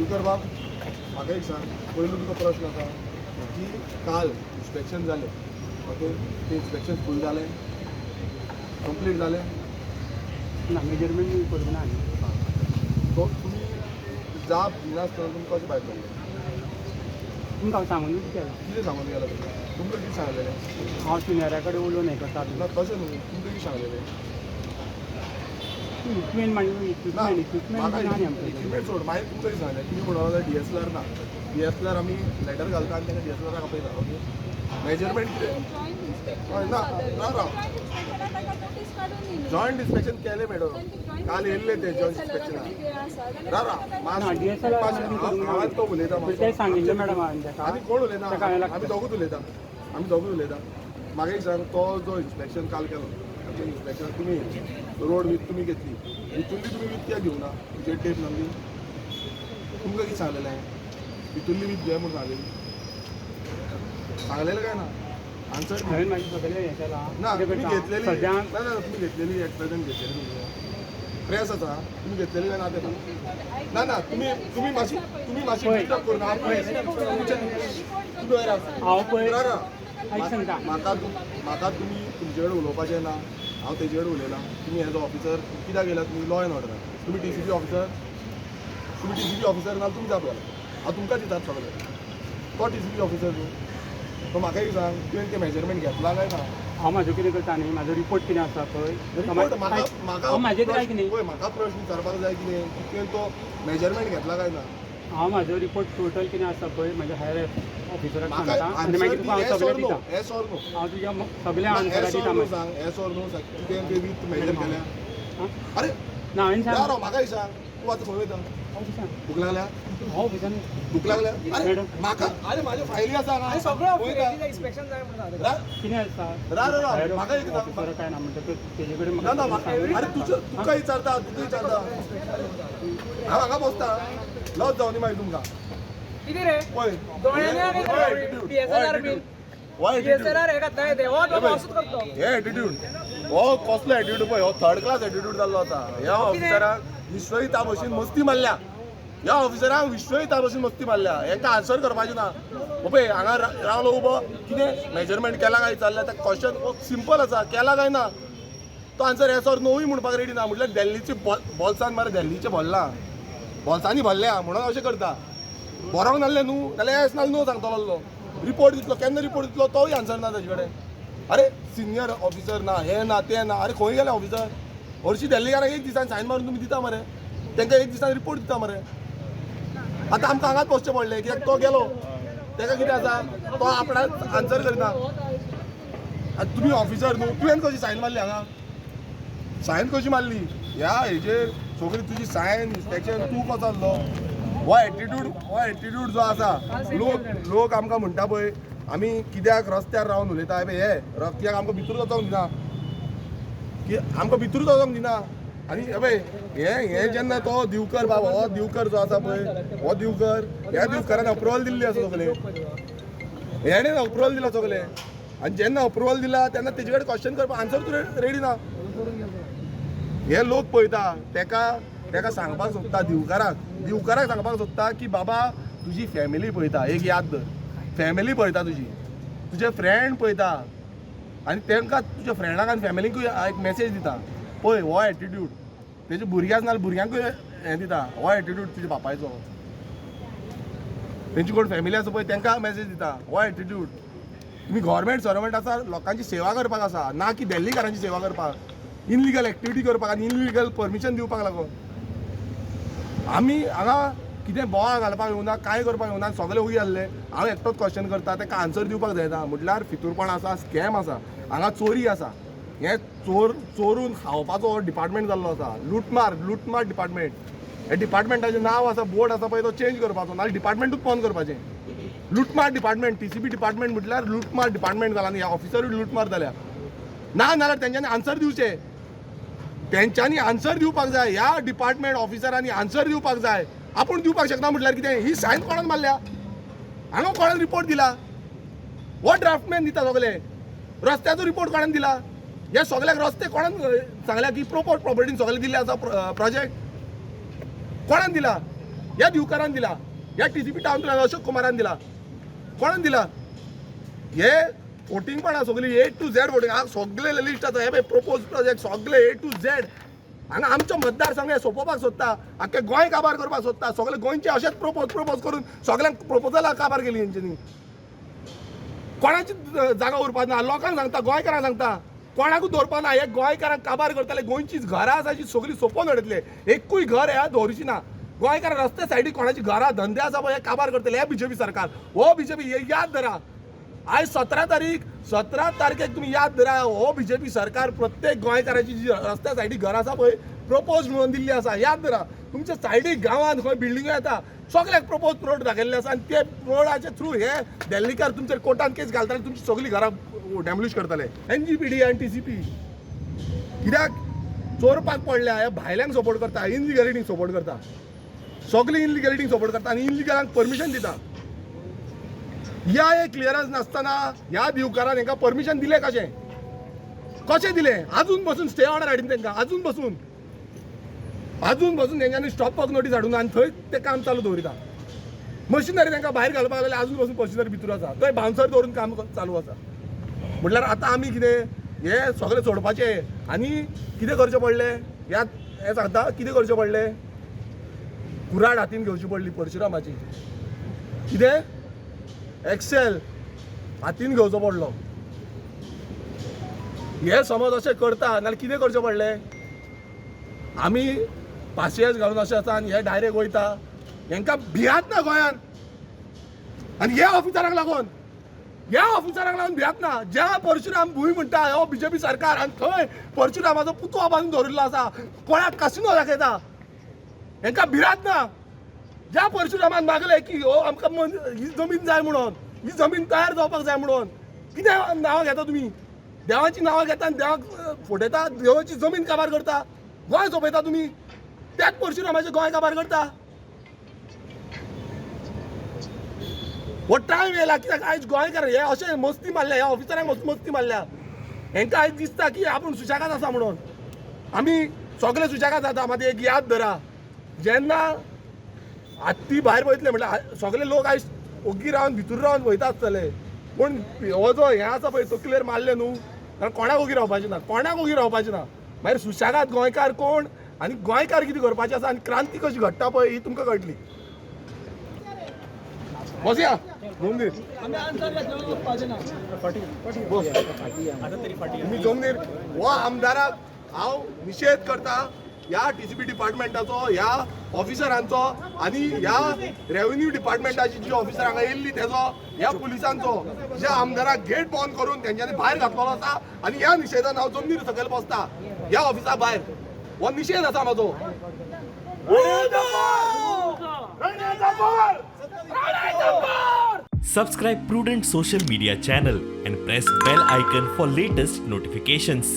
दिवकर बाब, म्हाका एक सांग, पयलो तुका प्रश्न आसा की काल इन्स्पेक्शन जालें, ओके, तें इन्स्पेक्शन फूल जालें, कंप्लीट जालें? ना, मेजरमेंट करूंक ना आनी. तो तुमी जाप दिनासतना तुमी कशें भायर पडले? तुमकां हांव सांगूनच गेलां. कितें सांगून गेला तुमी? तुमकां कितें सांगलेलें? हांव सिनियरा कडेन उलोवन हें करता. ना, तशें न्हू, तुमकां कितें सांगलेलें? इक्विपमेंट मागीर ना. इक्विपमेंट इक्विपमेंट म्हाका ना न्ही आमचे. इक्विपमेंट सोड, मागीर तुमकां कितें सांगलें? तुमी म्हणून लागले डीएसएलआर ना. डीएसएलआर आमी लेटर घालता आनी तांकां डीएसएलआराक आपयता, ओके. मेजरमेंट कितें? हय, ना ना, राव. जॉयंट इन्स्पेक्शन केलें मॅडम, काल येयल्ले ते जॉयंट इन्स्पेक्शनाक. राव राव. ना, DSLR हांव तो उलयता. तें सांगिल्लें मॅडम हांवें ताका. आनी कोण उलयना? ताका हांवें आमी दोगूच उलयता, आमी दोगूच उलयता. म्हाका एक सांग, तो जो इन्स्पेक्शन काल केलो, आमच्या इन्स्पेक्शनाक तुमी रोड वीथ तुमी घेतली, भितूरली तुमी वीथ कित्याक घेवना? तुजे टेप नासली? तुमकां कितें सांगलेलें? भितूरली वीथ घे म्हूण सांगलेली, सांगलेलें काय ना? आन्सर. हांवें मागीर सगळें हें केलां. ना, कितें तुमी करता? घेतलेली सद्या ना ना, तुमी घेतलेली, एट प्रेझेंट घेतलेली, तुमी प्रेस आसा, तुमी घेतलेली काय ना ते सांग. ना ना, तुमी तुमी मातशी पळय. डिस्टर्ब करू ना. तुमी वयर आसा. हांव पळय. राव, राव. आयक सांगता. म्हाका तुमी तुमचे कडेन उलोवपाचें ना, हांव तेजे कडेन उलयलां. तुमी एज अ ऑफिसर कित्याक गेला? तुमी लॉ एंड ऑर्डर, तुमी टीसीपी ऑफिसर, तुमी टीसीपी ऑफिसर ना, तुमी जाप घाला. हांव तुमकां दितात सगळें. तो टीसीपी ऑफिसर न्हू तो. म्हाका एक सांग, तुवें तें मेजरमेंट घेतलां काय ना? हांव म्हाजो कितें करता न्ही, म्हाजो रिपोर्ट कितें आसा पळय. रिपोर्ट म्हाका म्हाका हांव म्हाजें कितें आयक न्ही. पळय, म्हाका प्रश्न विचारपाक जाय कितें की तुवें तो मेजरमेंट घेतला काय ना? हांव म्हाजो रिपोर्ट टोटल कितें आसा पळय, म्हाज्या हायर ऑफिसराक म्हाका सांगता आनी मागीर आन्सर तुका दी. हांव येस सगळें ऑर नो. दिता. येस ऑर नो. हांव तुज्या सगळ्या आन्सरां येस दिता ऑर नो मागीर. सांग, येस ऑर नो सांग, तुवें ते वीथ मेजर केल्या? आं? अरे. ना, हांवें राव सांग. राव, म्हाका एक सांग, तूं आतां खंय वयता? ऑफिसान. भूक लागल्या? हांव ऑफिसान. भूक लागल्या? अरे. मॅडम. म्हाका, अरे, माझ्या फायली आसा हांगा. सगळं पळयता. इन्स्पेक्शन जाय म्हणून. कितें आसा? राव, राव, राव. हायर म्हाका एक सांग. ऑफिसर काय ना म्हणटकच तेजे कडेन ना ना. म्हाका सांगून अरे, तुझं तुका विचारता, तुका विचारता. हांव हांगा बसता, लज जावनी मागीर तुमकां. किती रे? पळय. दोळ्यांनी डीएसएलआर बीन. हो attitude. DSLR हे घातला ते हो तो असोच करतो. हे एटिट्यूड, हो कसलो एटिट्यूड पळय, हो थर्ड क्लास एटिट्यूड जाल्लो आसा. ह्या ऑफिसराक विश्वजिता भशेन मस्ती मारल्या, ह्या ऑफिसरांक विश्वजिता भशेन मस्ती मारल्या. हेका आन्सर करपाचें ना. हो पळय, हांगा रावलो उबो, कितें मेजरमेंट केला काय विचारलें. आतां क्वेश्चन सिंपल आसा, केला काय ना? तो आन्सर येस ऑर नोय म्हणपाक रेडी ना. म्हटल्यार दिल्लीचे बोल्सान मरे, दिल्लीचे भरला, बोल्सांनी भरल्या म्हणून अशें करता. बरोवंक नासलें न्हू, जाल्यार येस नाल्यार नो सांगतलो. रिपोर्ट दितलो, केन्ना रिपोर्ट दितलो तोय आन्सर ना ताजे कडेन. अरे, सिनियर ऑफिसर ना, हें ना, तें ना. अरे, खंय गेले ऑफिसर? हरशीं दिल्लीकारांक एक दिसान सायन मारून तुमी दिता मरे, तांकां एक दिसान रिपोर्ट दिता मरे. आतां आमकां हांगाच बसचें पडलें, कित्याक तो गेलो. ताका कितें आसा, तो आपणाक आन्सर करना. आतां तुमी ऑफिसर न्हू, तुवें कशी सायन मारली हांगा? सायन कशी मारली ह्या हेजेर? सगळी तुजी सायन, इन्स्पेक्शन, तूं कसो जाल्लो? हो एटिट्यूड, हो एटिट्यूड जो आसा, लोक लोक आमकां म्हणटा पळय, आमी कित्याक रस्त्यार रावन उलयता हे पळय, हे कित्याक आमकां भितरूच वचोंक दिना, की आमकां भितरूच वचोंक दिना. आनी हे पळय, हे हे जेन्ना तो दिवकर बाबा, हो दिवकर जो आसा पळय, हो दिवकर, ह्या दिवकरान अप्रुवल दिल्ली आसा सगळे, हेणें अप्रुवल दिला सगळे. आनी जेन्ना अप्रुवल दिला तेन्ना तेजे कडेन क्वेश्चन करपाक आन्सर तूं रेडी ना. हे लोक पळयता, तेका सांगपाक सोदता, दिवकाराक, दिवकाराक सांगपाक सोदता की बाबा, तुजी फॅमिली पळयता, एक याद धर, फॅमिली पळयता तुजी, तुजे फ्रेंड पळयता. आनी तांकां, तुज्या फ्रेंडाक आनी फॅमिलीकूय एक मॅसेज दिता, पळय हो एटिट्यूड तेजे भुरग्यांक नाल्यार भुरग्यांकूय हें दिता, हो एटिट्यूड तुज्या बापायचो. तेंची कोण फॅमिली आसा पळय, तांकां मॅसेज दिता, हो एटिट्यूड. तुमी गव्हर्मेंट सर्वंट आसा, लोकांची सेवा करपाक आसा, ना की दिल्लीकारांची सेवा करपाक, इनलिगल एक्टिविटी करपाक आनी इनलिगल परमिशन दिवपाक लागून. आमी हांगा कितें बोवाळ घालपाक येवना, कांय करपाक येवना, सगळे उगी जाल्ले. हांव एकटोच क्वेश्चन करता, ताका आन्सर दिवपाक जायना. म्हटल्यार फितूरपण आसा, स्कॅम आसा हांगा, चोरी आसा. हें चोर चोरून खावपाचो डिपार्टमेंट जाल्लो आसा. लुटमार, लुटमार डिपार्टमेंट. हे डिपार्टमेंटाचें नांव आसा, बोर्ड आसा पळय, तो चेंज करपाचो, नाल्यार डिपार्टमेंटूच बंद करपाचें. लुटमार डिपार्टमेंट, टीसीपी डिपार्टमेंट म्हटल्यार लुटमार डिपार्टमेंट जाला आनी ह्या ऑफिसरूय लुटमार जाल्या. ना नाल्यार तेंच्यांनी आन्सर दिवचे, तेंच्यांनी आन्सर दिवपाक जाय. ह्या डिपार्टमेंट ऑफिसरांनी आन्सर दिवपाक जाय. आपूण दिवपाक शकना म्हटल्यार कितें? ही सायन कोणान मारल्या हांगा? कोणान रिपोर्ट दिला? हो ड्राफ्टमॅन दिता सगळे. रस्त्याचो रिपोर्ट कोणान दिला? हे सगळ्याक रस्ते कोणान सांगल्या की प्रोपर प्रॉपर्टीन सगळे दिल्ले आसा प्रोजेक्ट? कोणान दिला? ह्या दिवकारान दिला, ह्या टीसीपी टावन प्लॅनर अशोक कुमारान दिला, कोणान दिला? हे वोटिंगपणां सगळी ए टू झेड वोटिंग. हांगा सगळे लिस्ट आसा, हे पळय प्रपोज प्रोजेक्ट सगळे ए टू झेड. हांगा आमचो मतदारसंघ हे सोंपोवपाक सोदता, आख्खे गोंय काबार करपाक सोदता. सगळे गोंयचे अशेंच प्रपोज प्रपोज करून सगळ्यांक प्रपोजलां काबार केली हेंच्यांनी. कोणाची जागा उरपाक ना. लोकांक सांगता, गोंयकारांक सांगता, कोणाकूच दवरपाक ना. हे गोंयकारांक काबार करतले. गोंयची घरां आसा जी सगळीं सोंपोवन उडयतले. एकूय घर ह्या दवरची ना. गोंयकार रस्ते सायडीक कोणाची घरां धंदे आसा पळय, हे काबार करतले. हे बीजेपी सरकार, हो बीजेपी, हे याद धरा. आयज 17 तारीख, 17 तारखेक तुमी याद धरा, हो बीजेपी सरकार प्रत्येक गोंयकाराची जी रस्त्या सायडीक घरां आसा पळय, प्रपोज म्हणून दिल्ली आसा. याद धरा, तुमच्या सायडीक गांवांत खंय बिल्डिंगो येता, सगळ्याक प्रपोज रोड दाखयल्ले आसा आनी ते रोडाचे थ्रू हे दिल्लीकार तुमचेर कोर्टान केस घालतले, तुमची सगळीं घरां डेमोलिश करतले. एनजीपीडी आनी टीसीपी कित्याक चोरपाक पडल्या? हे भायल्यांक सपोर्ट करता, इनलिगलिटीक सपोर्ट करता, सगळीं इनलिगलिटीक सपोर्ट करता आनी इनलिगलांक परमिशन दिता. ह्या हे क्लियरन्स नासतना ह्या दिवकारान हांकां परमिशन दिलें कशें? कशें दिलें? अजून बसून स्टे ऑर्डर हाडून तांकां, अजून बसून तेंच्यांनी स्टॉप वर्क नोटीस हाडून आनी थंय तें काम चालू दवरिता. मशिनरी तांकां भायर घालपाक लागले, अजून बसून मशिनरी भितर आसा. थंय बाउन्सर दवरून काम चालू आसा. म्हटल्यार आतां आमी कितें हे सगळें सोडपाचें आनी कितें करचें पडलें? ह्या हें सांगता, कितें करचें पडलें? कुराड हातीन घेवची पडली परशुरामाची. कितें एक्सेल हातीन घेवचो पडलो. हे समज अशें करता नाल्यार कितें करचें पडलें? आमी पासियेंस घालून अशें आसा आनी हे डायरेक्ट वयता. हेंकां भियात ना गोंयांत आनी ह्या ऑफिसरांक लागून, ह्या ऑफिसरांक लागून भियात ना. ज्या परशुराम भूंय म्हणटा हो बीजेपी सरकार आनी थंय परशुरामाचो पुतळो बांदून दवरिल्लो आसा, कोणाक कासिनो दाखयता, हेंकां भिरांत ना. ज्या परशुरामान मागलें की हो आमकां ही जमीन जाय म्हणून, ही जमीन तयार जावपाक जाय म्हणून, कितें नांवां घेता तुमी? देवाची नांवां घेता आनी देवाक फटयता, देवाची जमीन काबार करता, गोंय सोंपयता तुमी. त्याच परशुरामाचें गोंय काबार करता. हो टायम येयला. कित्याक आयज गोंयकार हे अशें मस्ती मारल्या, ह्या ऑफिसरांक मस्ती मारल्या. हेंकां आयज दिसता की आपूण सुशेगाद आसा म्हणून. आमी सगळे सुशेगाद जाता. मात एक याद धरा, जेन्ना हत्ती भायर वयतले म्हटल्यार सगळे लोक आयज ओग्गी रावन भितर रावन वयता आसतले. पूण हो जो हें आसा पळय, तकलेर मारलें न्हू, कारण कोणाक ओगी रावपाचें ना, कोणाक ओगी रावपाचें ना. मागीर सुशेगाद गोंयकार कोण आनी गोंयकार कितें करपाचें आसा आनी क्रांती कशी घडटा पळय, ही तुमकां कळटली. बसया जमनीर. बस तुमी जमनीर. हो आमदाराक हांव निशेध करता, ह्या टीसीपी डिपार्टमेंटाचो, ह्या ऑफिसरांचो आनी ह्या रेव्हेन्यू डिपार्टमेंटाची जी ऑफिसर हांगा येयल्ली तेजो, ह्या पुलिसांचो, ज्या आमदाराक गेट बंद करून तेंच्यांनी भायर घातलेलो आसा. आनी ह्या निशेधान हांव जमनीर सकयल बसता ह्या ऑफिसा भायर. हो निशेध आसा म्हाजो. Rane Zafar! Rane Zafar! Subscribe Prudent Social Media channel and press bell icon for latest notifications.